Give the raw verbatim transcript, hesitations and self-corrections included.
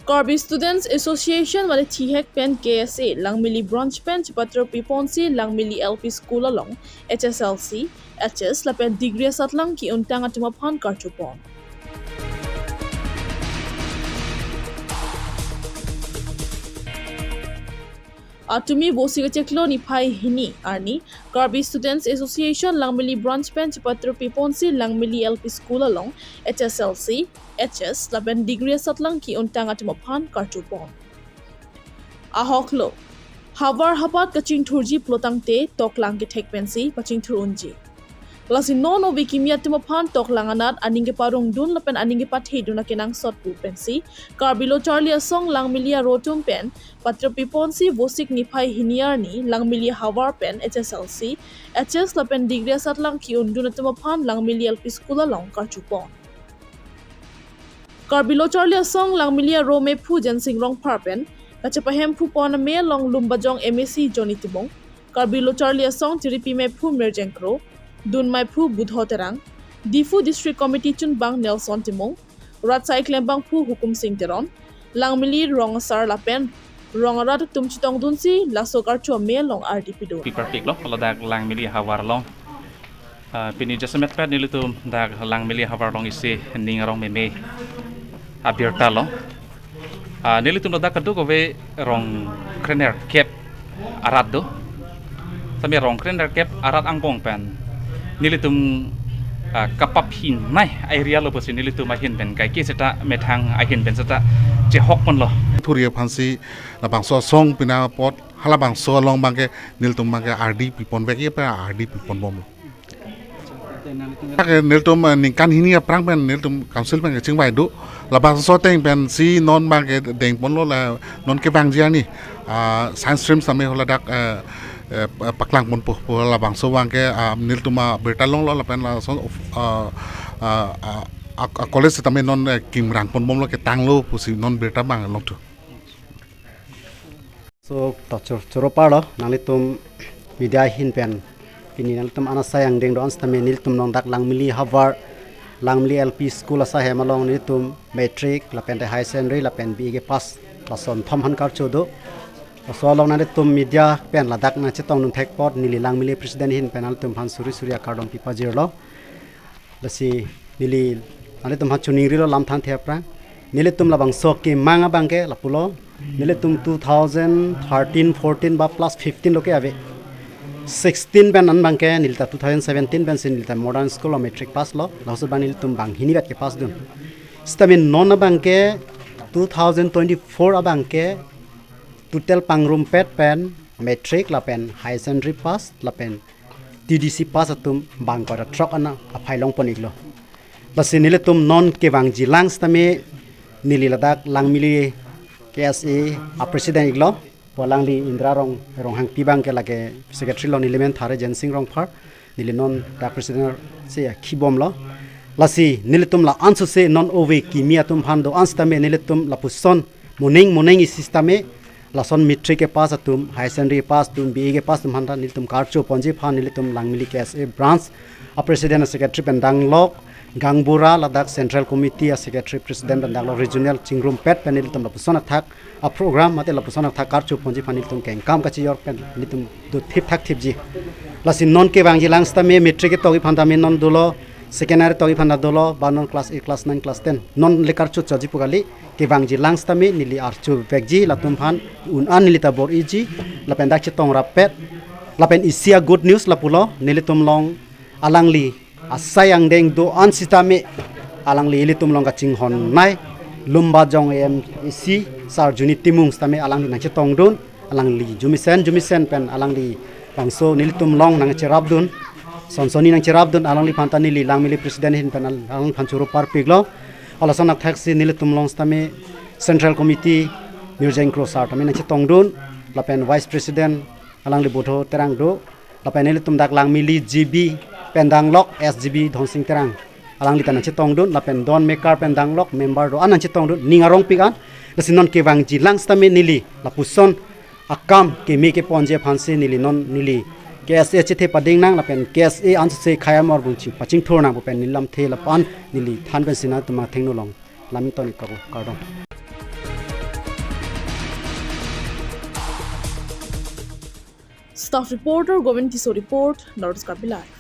Karbi Students Association mane thihek pen K S A Langmili branch pen chepatro piponsi Langmili L P School along H S L C, H S lapen degree asatlang ki-untang atum aphan karchupon. Atumi Vosik achiklo niphai hini arni Karbi Students Association Langmili branch pen chepatro piponsi Langmili L P School along H S L C, H S lapen degree asatlang ki-untang atum aphan karchupon. Ahoklo, havar hapat kachingthurji pulotangte toklang kethek pensi pachingthur unji. Lasi non ove kimi atum aphan toklang anat aning keparongdun lapen aning kepathedun akenangsot pu pensi Karbi Lo Charli Asong Langmili aro atum pen patro piponsi Vosik niphai hini arni Langmili havar pen H S L C, H S lapen degree asatlang ki-undun atum aphan Langmili L P School along karchupon. Karbi Lo Charli Asong Langmili aro mephu Jensing Rongphar pen kachepahemphu pon ame along Lumbajong M A C Johnny Timung, Karbi Lo Charli Asong tiripi mephu Mirjeng Kro, dun mephu Budho Terang, Diphu District Committee chunbang Nelson Timung, rat asai klembangphu Hukum Sing Teron, Langmili rong asar lapen rong arat atum chetongdunsi laso karcho ame along ardi pidun. Pi parpiklo, ladak Langmili havar along. Ah, pini jasemet pet nelitum dak Langmili havar along isi ning arong meme abirta lo. Ah, nelitum ladak kadokave rong krenerkep arat do. Sami rong krenerkep arat angbong pen nelitum, ah, kapaphin nai area lo pusi nelitum ahin pen kaike seta methang ahin pen seta chehok ponlo. Thuri aphansi labangso asong pina apot halabangso along abangke nelitum abangke ardi piponvek ye pa ardi piponbomlo. Lake nelitum, eh, ningkan hini aphrang pen nelitum council pen kachingvai do. Labangso ateng pensi non abangke dengponlo la non kevangji arni, ah, science stream sami holadak, eh, eh, paklang ponpo pu labangso abangke, ah, nelitum abirta longlo lapen lason, ah, ah, ah, ah, college sitame non, eh, kimrang ponbomlo ketanglo pusi non birta abang longthu. So, to chur-, choro parlo, nanglitum media ahin pen, pini nanglitum an asai angdeng do-an sitame nelitum along dak Langmili havar, Langmili L P School asai hem along nelitum matric, lapen te higher secondary, lapen B A kepass, lason thom aphan karcho do. Laso along nanglitum media pen ladak nangchetongdun thek apot, neli Langmili president ahin pen nanglitum aphan suri suri akardom pipajirlo. Lasi neli nanglitum aphan choningrilo lam thanthe aphrang. Nelitum labangso kemang abangke lapulo. Nelitum two thousand thirteen, fourteen ba plus fifteen lo ke ave. Sixteen pen an abangke nelita two thousand seventeen pensi nelita modern school lo matric pass lo. Laso abang nelitum banghini vet kepass dun. Sitame non abangke two thousand twenty-four abangke total pangrumpet pen matric lapen higher secondary pass lapen T D C pass atum bang kora throk ana aphai longpon iklo. Lasi nelitum non kevangji lang sitame neli ladak Langmili K S A a president iklo. Pu alangli Indra Rong, Ronghangpi abangke lake secretary lo, neli men thare Jensing Rongphar. Neli non dak president si akhibomlo. Lasi nelitum la-an sose non ove kimi atum aphan do-an sitame nelitum lapuson moning moning isi sitame lason matric kepass atum, higher secondary pass atum, B A kepass atum aphanta nelitum karcho ponji aphan nelitum Langmili K S A branch a president a secretary pen danglok, gaonbura ladak central committee a secretary president pen danglok, regional chingrumpet pen nelitum lapuson athak a program mate lapuson athak karcho ponji aphan nelitum kengkam kachijor pen nelitum do thip thak thipji. Lasi non kevangji lang sitame matric ketokji aphanta me non dolo, secondary tokji aphanta dolo, ba non class eight, class nine, class ten. Non le karcho choji pu kali, kevangji lang sitame neli archo vekji latum aphan, un-an nelita bor-iji, lapen dak chetong rappet, lapen isi a good news lapulo, nelitum along alangli asai angdeng do-an sitame alangli ilitum along kachinghon nai, Lumbajong M A C Sar Johnny Timung sitame alangli nangchetongdun, alangli jumisen jumisen pen alangli bangso nelitum along nangcherapdun, sonsoni nangcherapdun, alangli aphanta neli Langmili president ahin pen al-, alangli aphan choro parpiklo. Lason athaksi nelitum along sitame central committee Mirjeng Kro sar tame nangchetongdun, lapen vice president alangli Budho Terang do, lapen nelitum dak Langmili G B pen danglok S G B Dhonsing Terang, alanglita nangchetongdun, lapen don mekar pen danglok member do-an nangchetongdun, ning arongpik an. Lasi non kevangji lang sitame neli lapuson akam keme keponji aphansi neli non neli K S A chethe pading nang lapen K S A ansose khei amor bungching pachingthur nang pu pen neli lamthe lapu-an neli than pensi nangtum athengno along lam ington ik kardom. Staff reporter Govind Tisso report, North Karbi Live.